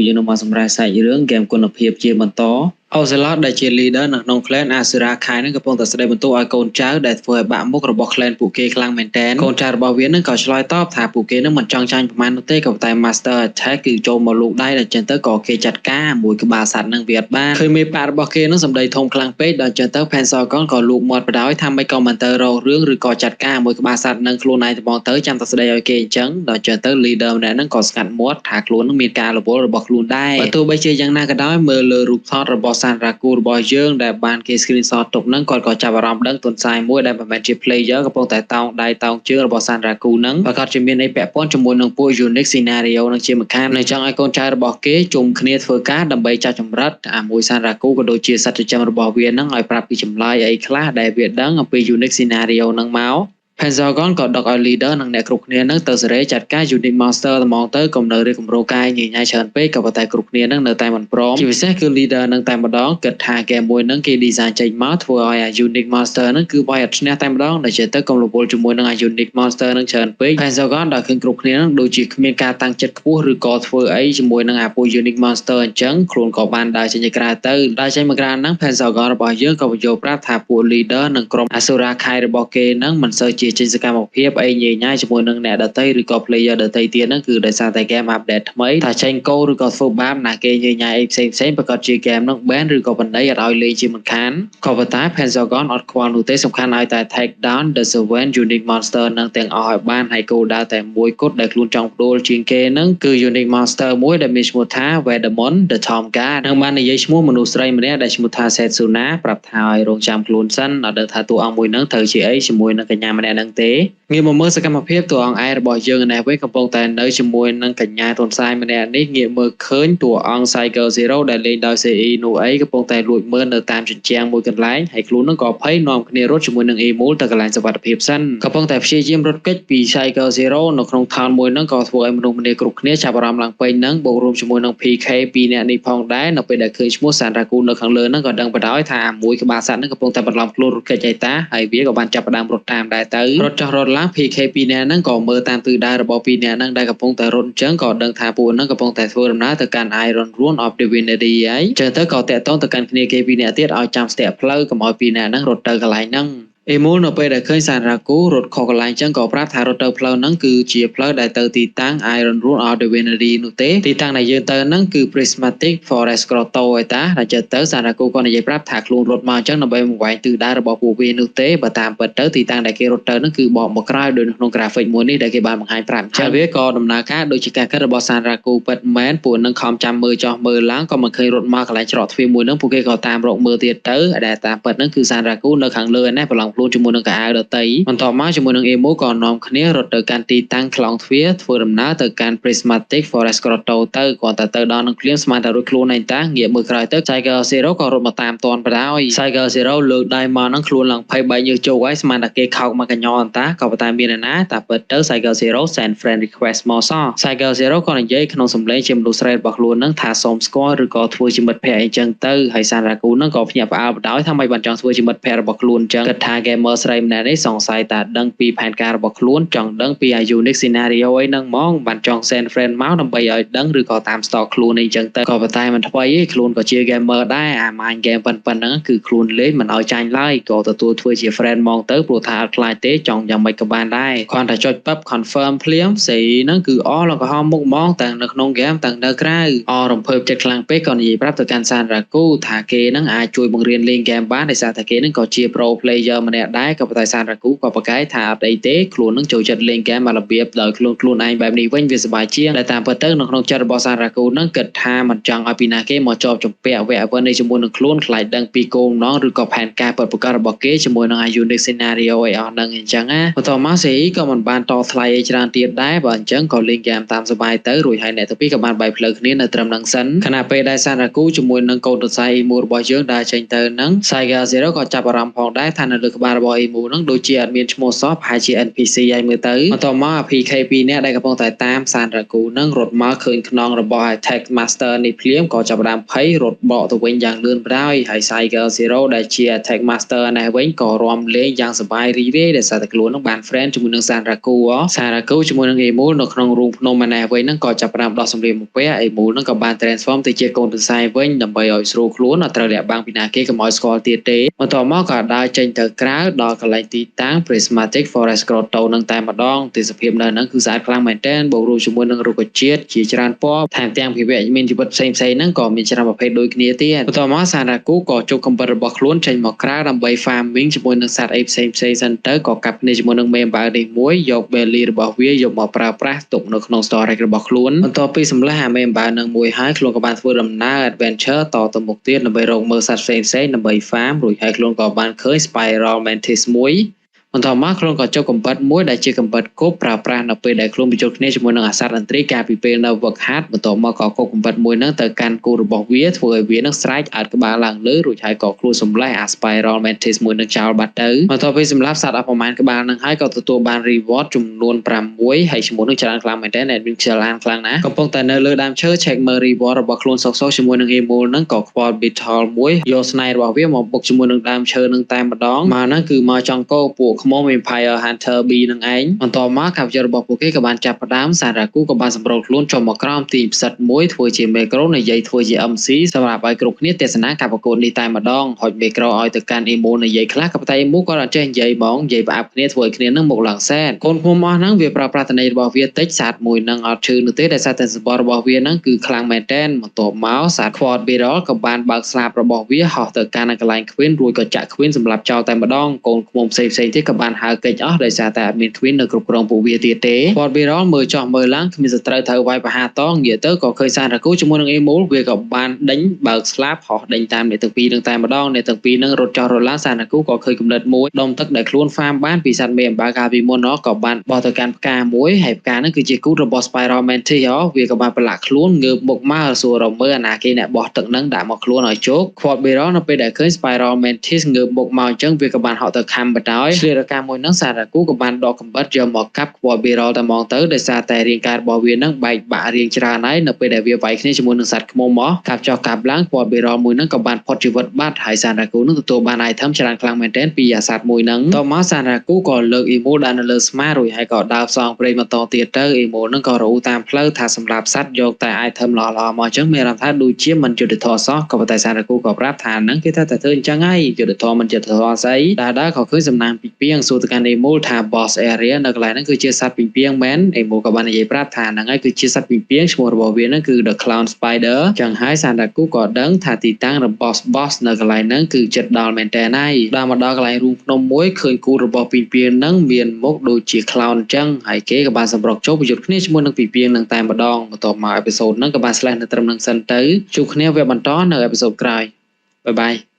យើងនឹងមកសម្រាប់សាច់រឿងហ្គេមគុណភាពជាបន្តអូសេឡតដែលជា leader នៅក្នុង clan Asura ខែនឹងកំពុងតែស្ដីបន្ទោសឲ្យកូនចៅដែលធ្វើឲ្យបាក់មុខរបស់ clan ពួកគេខ្លាំងមែនទែនកូនចៅរបស់វានឹងក៏ឆ្លើយតបថាពួកគេនឹងមិនចង់ចាញ់ប្រមាណនោះទេក៏ប៉ុន្តែ Master Attack គឺចូលមកលូកដៃដល់ចឹងទៅក៏គេចាត់ការមួយក្បាលសត្វនឹងវាអត់បានឃើញមេប៉ារបស់គេនឹងសម្ដីធំខ្លាំងពេកដល់ចឹងទៅ Pensagon ក៏លូកមាត់បដ ாய் ថាមិនក៏មិនទៅរករឿងឬក៏ចាត់ការមួយក្បាលសត្វនឹងខ្លួនឯងត្មងទៅចាំតែស្ដីឲ្យគេអញ្ចឹងដល់ចឹងទៅ leader ម្នាក់ហ្នឹងក៏ស្ងាត់មាត់ថាខ្លួននឹងមានការរវល់របស់ខ្លួនដែរបើទោះបីជាយ៉ាងណាក៏ដោយមើលលើរូបថតរបស់សានរ៉ាគូរបស់យើងដែលបានគេ screenshot ទុកហ្នឹងគាត់ក៏ចាប់អារម្មណ៍ដឹងទុនសាយមួយដែលមិនមែនជា player កំពុងតែតោងដៃតោងជើងរបស់សានរ៉ាគូហ្នឹងប្រកាសជាមានអីពាក់ព័ន្ធជាមួយនឹងពួក unique scenario នឹងជាម្ខាងនៅចង់ឲ្យកូនចៅរបស់គេជុំគ្នាធ្វើការដើម្បីចាត់ចម្រិតអាមួយសានរ៉ាគូក៏ដូចជាសត្វចិញ្ចឹមរបស់វាហ្នឹងឲ្យប្រាប់ពីចម្លើយអីខ្លះដែលវាដឹងអំពី unique scenario ហ្នឹងមក Pentagon ក៏ដឹកឲ្យ leader និងអ្នកគ្រប់គ្នានឹងទៅសេរីចាត់ការ Unique Monster ត្មងទៅកុំនៅរៀបគម្រោងកាយញញ៉ៃច្រើនពេកក៏ប៉ុន្តែគ្រប់គ្នានឹងនៅតែមិនព្រមជាពិសេសគឺ leader នឹងតែម្ដងគិតថាហ្គេមមួយនឹងគេ design ចេញមកធ្វើឲ្យអា Unique Monster នឹងគឺវាយអត់ឈ្នះតែម្ដងដែលចេះទៅកុំរវល់ជាមួយនឹងអា Unique Monster នឹងច្រើនពេក Pentagon ដល់ឃើញគ្រប់គ្នានឹងដូចជាគ្មានការតាំងចិត្តខ្ពស់ឬក៏ធ្វើអីជាមួយនឹងអាពួក Unique Monster អញ្ចឹងខ្លួនក៏បានដើរចេញទៅក្រៅទៅដើរចេញមកក្រៅហ្នឹង Pentagon របស់យើងក៏បញ្យល់ប្រាប់ថាពួក leader និងក្រុម Asura ខៃរបស់គេនឹងមិនសូវជាចេញសកម្មភាពអីញ៉ៃញ៉ៃជាមួយនឹងអ្នកដទៃឬក៏ player ដទៃទៀតហ្នឹងគឺដោយសារតែ game update ថ្មីថាចេញកោឬក៏ធ្វើបាបណាគេញ៉ៃញ៉ៃអីផ្សេងផ្សេងប្រកាសជា game ហ្នឹង ban ឬក៏បណ្ដីអត់ឲ្យលេងជាមិនខានក៏ប៉ុន្តែ Pentagon អត់ខ្វល់នោះទេសំខាន់ឲ្យតែ take down the seven unique monster នឹងទាំងអស់ឲ្យបានហើយគោលដៅតែមួយគត់ដែលខ្លួនចង់ផ្ដួលជាងគេហ្នឹងគឺ unique monster មួយដែលមានឈ្មោះថា Vedamon the Tom Guard នឹងបាននិយាយឈ្មោះមនុស្សស្រីម្នាក់ដែលឈ្មោះថា Setsuna ប្រាប់ថាឲ្យរងចាំខ្លួនសិនអត់ដឹងថាតួអង្គមួយហ្នឹងត្រូវជាអីជាមួយនឹងកញ្ញាម្នាក់ហ្នឹងទេងាកមកមើលសកម្មភាពតួអង្គឯរបស់យើងឯនេះវិញកំពុងតែនៅជាមួយនឹងកញ្ញាទុនសាយម្នាក់នេះងាកមើលឃើញតួអង្គ Cycle Zero ដែលលេងដោយ CE នោះអីកំពុងតែលួចមើលនៅតាមជញ្ជាំងមួយកន្លែងហើយខ្លួននឹងក៏ភ័យនាំគ្នារត់ជាមួយនឹង Emul ទៅកន្លែងសុវត្ថិភាពសិនកំពុងតែព្យាយាមរត់គេចពី Cycle Zero នៅក្នុង town មួយហ្នឹងក៏ធ្វើឲ្យមនុស្សម្នាគ្រប់គ្នាចាប់អារម្មណ៍ឡើងពេញហ្នឹងបូករួមជាមួយនឹង PK ពីរនាក់នេះផងដែរនៅពេលដែលឃើញឈ្មោះសានរ៉ាគូនៅខាងលើហ្នឹងក៏ដឹងបណ្ដោយថាមួយក្បាលសត្វហ្នឹងកំពុងតែបន្លំខ្លួនរត់គេចឯតាហើយវាក៏បានចាប់ផ្ដើមរត់តាមដែរទៅរត់ចុះរត់ឡើង PK ពីរនាក់ហ្នឹងក៏មើលតាមទិសដៅរបស់ពីរនាក់ហ្នឹងដែលកំពុងតែរត់អញ្ចឹងក៏ដឹងថាពួកហ្នឹងកំពុងតែធ្វើដំណើរទៅកាន់ Iron Rune of Divinity ហើយចឹងទៅក៏តាក់ទងទៅកាន់គ្នាគេពីរនាក់ទៀតឲ្យចាំស្ទាក់ផ្លូវកុំឲ្យពីរនាក់ហ្នឹងរត់ទៅកន្លែងហ្នឹងអេមូលនៅពេលដែលឃើញសានរ៉ាគូរត់ខុសកន្លែងចឹងក៏ប្រាប់ថារត់ទៅផ្លូវហ្នឹងគឺជាផ្លូវដែលទៅទីតាំង Iron Rune of Divinity នោះទេទីតាំងដែលយើងទៅហ្នឹងគឺ Prismatic Forest Grotto ឯតាដែលចិត្តទៅសានរ៉ាគូក៏និយាយប្រាប់ថាខ្លួនរត់មកអញ្ចឹងដើម្បីមកវាយទិសដៅរបស់ពួកវានោះទេបើតាមពិតទៅទីតាំងដែលគេរត់ទៅហ្នឹងគឺបកមកក្រោយដោយនៅក្នុង graphic មួយនេះដែលគេបានបង្ហាញប្រាប់អញ្ចឹងវាក៏ដំណើរការដូចជាការគិតរបស់សានរ៉ាគូពិតមែនពួកនឹងខំចាំមើលចោះមើលឡើងក៏មិនឃើញរត់មកកន្លែងច្រកទ្វារមួយហ្នឹងពួកគេក៏តាមរកមើលទៀតទៅដែលតាមពិតហ្នឹងគឺសានរ៉ាគូនៅខាងលើឯនេះប្រឡងខ្លួនជាមួយនឹងកៅអៅដតីបន្ទាប់មកជាមួយនឹងអេមូក៏នាំគ្នារត់ទៅកាន់ទីតាំងខ្លងទ្វារធ្វើដំណើរទៅកាន់ Prismatic Forest Grotto ទៅគ្រាន់តែទៅដល់នឹងភ្លាមស្មានតែរួចខ្លួនឯងតាងាកមើលក្រោយទៅ Cycle Zero ក៏រត់មកតាមតនបដ ாய் Cycle Zero លើកដៃមកនឹងខ្លួនឡើងភ័យបែកញើសជោគហើយស្មានតែគេខោកមកកញ្ញអន្តាក៏ប៉ុន្តែមានអ្នកណាតែពិតទៅ Cycle Zero send friend request មកសោះ Cycle Zero ក៏និយាយក្នុងសម្លេងជាមនុស្សស្រីរបស់ខ្លួននឹងថាសូមស្គាល់ឬក៏ធ្វើជាមិត្តភក្តិអីចឹងទៅហើយសានរ៉ាគូនឹងក៏ភ្ញាក់ផ្អើលបដ ாய் ថាមិនបានចង់ធ្វើជាមិត្តភក្តិរបស់ខ្លួនចឹងគិតថា gamer ស្រីម្នាក់នេះសង្ស័យតែដឹងពីផែនការរបស់ខ្លួនចង់ដឹងពី unique scenario អីហ្នឹងហ្មងបានចង់ send friend មកដើម្បីឲ្យដឹងឬក៏តាម stalk ខ្លួនអីចឹងទៅក៏ប៉ុន្តែមិនថ្មីទេខ្លួនក៏ជា gamer ដែរអា mind game ប៉ុណ្ណឹងគឺខ្លួនលេងមិនឲ្យចាញ់ឡើយក៏ទទួលធ្វើជា friend ហ្មងទៅព្រោះថាអត់ខ្លាចទេចង់យ៉ាងម៉េចក៏បានដែរគ្រាន់តែចុចពឹប confirm ភ្លាមស្រីហ្នឹងគឺអលក្រហមមុខហ្មងទាំងនៅក្នុង game ទាំងនៅក្រៅអរំភើបចិត្តខ្លាំងពេកក៏និយាយប្រាប់ទៅកាន់សានរ៉ាគូថាគេហ្នឹងអាចជួយបង្រៀនលេង game បានដោយសារតែគេហ្នឹងក៏ជា pro player ម្នាក់ដែរក៏ប៉ុន្តែសានរ៉ាគូក៏ប្រកែកថាអត់អីទេខ្លួនហ្នឹងចូលចិត្តលេង game មករបៀបដោយខ្លួនខ្លួនឯងបែបនេះវិញវាសប្បាយជាងដែលតាមពិតទៅនៅក្នុងចិត្តរបស់សានរ៉ាគូហ្នឹងគិតថាមិនចង់ឲ្យពីណាគេមកជាប់ជំពាក់វគ្គវិននេះជាមួយនឹងខ្លួនខ្លាចដឹងពីគោលបំណងឬក៏ផែនការពិតប្រាកដរបស់គេជាមួយនឹង unique scenario អីអស់ហ្នឹងអញ្ចឹងណាបន្ទាប់មកសេក៏មិនបានតថ្លៃអីច្រើនទៀតដែរបើអញ្ចឹងក៏លេងហ្គេមតាមសប្បាយទៅរួចហើយអ្នកទាំងពីរក៏បានបែកផ្លូវគ្នានៅត្រឹមហ្នឹងសិនខណៈពេលដែលសានរ៉ាគូជាមួយនឹងកូនទស័យមួយរបស់យើងដែលចេញទៅហ្នឹង Saiga Zero ក៏ចាប់អារម្មណ៍ផងដែរថានៅលើក្បាល បាលរបស់ Emu ហ្នឹងដូចជាអត់មានឈ្មោះសោះប្រហែលជា NPC ហើយមើលទៅបន្ទាប់មក PK ពីរនាក់ដែលកំពុងតែតាមសានរ៉ាគូហ្នឹងរត់មកឃើញខ្នងរបស់ Attack Master នេះភ្លាមក៏ចាប់ផ្ដើមភ័យរត់បកទៅវិញយ៉ាងលឿនប្រហើយហើយ Cycle Zero ដែលជា Attack Master នេះវិញក៏រាំលេងយ៉ាងសប្បាយរីករាយដោយសារតែខ្លួននឹងបាន friend ជាមួយនឹងសានរ៉ាគូសានរ៉ាគូជាមួយនឹង Emu នៅក្នុងរូងភ្នំនេះវិញហ្នឹងក៏ចាប់ផ្ដើមដោះសម្លៀកបំពាក់ Emu ហ្នឹងក៏បាន transform ទៅជាកូនទន្សាយវិញដើម្បីឲ្យស្រួលខ្លួនអត់ត្រូវលាក់បាំងពីណាគេកុំឲ្យស្គាល់ទៀតទេបន្ទាប់មកក៏ដើរចេញទៅក្រៅដល់កន្លែងទីតាំង Prismatic Forest Grotto នឹងតែម្ដងទេសភាពនៅហ្នឹងគឺស្អាតខ្លាំងមែនទែនបូករួមជាមួយនឹងរុក្ខជាតិជាច្រើនពណ៌ថែមទាំងភាវៈមានជីវិតផ្សេងៗហ្នឹងក៏មានច្រើនប្រភេទដូចគ្នាទៀតបន្ទាប់មកសារ៉ាគូក៏ជប់កំបិតរបស់ខ្លួនចេញមកក្រៅដើម្បី farming ជាមួយនឹងសត្វអីផ្សេងផ្សេងសិនទៅក៏កាប់គ្នាជាមួយនឹងមេអំបៅនេះមួយយក belly របស់វាយកមកប្រើប្រាស់ទុកនៅក្នុង storage របស់ខ្លួនបន្ទាប់ពីសម្លាស់អាមេអំបៅនឹងមួយហើយខ្លួនក៏បានធ្វើដំណើរ adventure តទៅមុខទៀតដើម្បីរកមើលសត្វផ្សេងផ្សេងដើម្បី farm រួចហើយខ្លួនក៏បានឃើញ Spiral Mantis មួយបន្ទាប់មកខ្លួនក៏ចុះកំបិតមួយដែលជាកំបិតគប់ប្រើប្រាស់នៅពេលដែលខ្លួនបញ្ចូលគ្នាជាមួយនឹងអាសត្វអន្ត្រីកាលពីពេលនៅវឹកហាត់បន្ទាប់មកក៏គប់កំបិតមួយហ្នឹងទៅកាន់គូរបស់វាធ្វើឲ្យវានឹងស្រែកអើតក្បាលឡើងលើរួចហើយក៏ខ្លួនសម្លេះអា Spiral Mantis មួយនឹងចោលបាត់ទៅបន្ទាប់ពីសម្លាប់សត្វអស់ប្រមាណក្បាលនឹងហើយក៏ទទួលបាន reward ចំនួន6ហើយឈ្មោះនឹងច្រើនខ្លាំងមែនទែន admin ខ្ជិលអានខ្លាំងណាស់កំពុងតែនៅលើដើមឈើ check មើល reward របស់ខ្លួនសុកសុកជាមួយនឹង Emul ហ្នឹងក៏ខ្វល់ Beetle មួយយកស្នៃរបស់វាមកបុកជាមួយនឹងដើមឈើនឹងតែម្ដងមកហ្នឹងគឺមកចង់កោពួកខ្មុំ Empire Hunter B នឹងឯងបន្ទាប់មកកាព្យរបស់ពួកគេក៏បានចាប់ផ្ដើមសារ៉ាគូក៏បានសម្រុលខ្លួនចុះមកក្រោមទីផ្សិតមួយធ្វើជាមេក្រូនិយាយធ្វើជា MC សម្រាប់ឲ្យគ្រប់គ្នាទស្សនាការប្រកួតនេះតែម្ដងហុចមេក្រូឲ្យទៅកាន់ Emu និយាយខ្លះក៏ប៉ុន្តែ Emu ក៏អត់ចេះនិយាយហ្មងនិយាយផ្អាប់គ្នាធ្វើឲ្យគ្នានឹងមុខឡើងសែនកូនឃុំអស់ហ្នឹងវាប្រើប្រាស់តន័យរបស់វាតិចសត្វមួយនឹងអត់ឈឺនោះទេដោយសារតែសម្បត្តិរបស់វាហ្នឹងគឺខ្លាំងមែនទែនបន្ទាប់មកសត្វ Quad Barrel ក៏បានបើកស្លាបរបស់វាហោះទៅកាន់កន្លែង Queen រួចក៏ចាក់ Queen សម្រាប់ចោលតែម្ដងកូនឃុំផ្សេងផ្សេងទៀតក៏បានហើរគេចអស់ដោយសារតែអត់មាន Queen នៅគ្រប់គ្រងពួកវាទៀតទេ Quad Barrel មើលចោះមើលឡើងគ្មានសត្រូវត្រូវវាយប្រហារតងាកទៅក៏ឃើញសារ៉ាគូជាមួយនឹង Emul វាក៏បានដេញបើកស្លាបហោះដេញតាមអ្នកទាំងពីរនឹងតែម្ដងអ្នកទាំងពីរនឹងរត់ចោះរត់ឡើងសារ៉ាគូក៏ឃើញកំណត់មួយដុំទឹកដែលខ្លួន farm បានពីសត្វមេអំបៅកាលពីមុនណក៏បានបោះទៅកាន់ផ្កាមួយហើយផ្កាហ្នឹងគឺជាគូតរបស់ Spiral Mantis ហ៎វាក៏បានប្រឡាក់ខ្លួនងើបមុខមកសួររមើលអាណាគេអ្នកបោះទឹកហ្នឹងដាក់មកខ្លួនឲ្យជោគ Quad Barrel នៅពេលដែលឃើញ Spiral Mantis ងើបមុខមកអញ្ចឹងវាក៏បានហក់ទៅខំបណ្ដោយឆ្លៀតឱកាសមួយហ្នឹងសារ៉ាគូក៏បានដកកំបិតយកមកកាប់ Quad Barrel តែហ្មងទៅដោយសារតែរាងកាយរបស់វាហ្នឹងបែកបាក់រាងច្រើនហើយនៅពេលដែលវាវាយគ្នាជាមួយនឹងសត្វឃ្មុំមកកាប់ចោះកាប់ឡើង Quad Barrel មួយហ្នឹងក៏បានផុតជីវិតបាត់ហើយសារ៉ាគូនឹងទទួលបាន item ច្រើនខ្លាំងមែនទែនពីអាសត្វមួយហ្នឹងតមកសារ៉ាគូក៏លើក Emu ដាក់នៅលើស្មារួចហើយក៏ដើរផ្សងព្រេងបន្តទៀតទៅ Emu ហ្នឹងក៏រੂតាមផ្លូវថាសម្រាប់សត្វយកតែ item ល្អៗមកអញ្ចឹងមានអារម្មណ៍ថាដូចជាមិនយុត្តិធម៌សោះក៏ប៉ុន្តែសារ៉ាគូក៏ប្រាប់ថាហ្នឹងគេថាតែធ្វើអញ្ចឹងហើយយុត្តិធម៌មិនយុត្តិធម៌ស្អីដើរដើរក៏ឃើញសំណាងពីពីងសួរទៅកាន់ Emu ថា boss area នៅកន្លែងហ្នឹងគឺជាសត្វពីពីងមែន Emu ក៏បាននិយាយប្រាប់ថាហ្នឹងហើយគឺជាសត្វពីពីងឈ្មោះរបស់វាហ្នឹងគឺ The Clown Spider ចឹងហើយសារ៉ាគូក៏ដឹងថាទីតាំងរបស់ boss នៅកន្លែងហ្នឹងគឺជិតដល់មែនតើហើយដល់មកដល់កន្លែងរូងភ្នំមួយឃើញគូរបស់ពីពីងហ្នឹងមានមុខដូចជា clown ចឹងហើយគេក៏បានសម្រុកចូលប្រយុទ្ធគ្នាជាមួយនឹងពីពីងហ្នឹងតែម្ដងបន្ទាប់មក episode ហ្នឹងក៏បាន slash នៅត្រឹមហ្នឹងសិនទៅជួបគ្នាវគ្គបន្តនៅ episode ក្រោយ bye bye.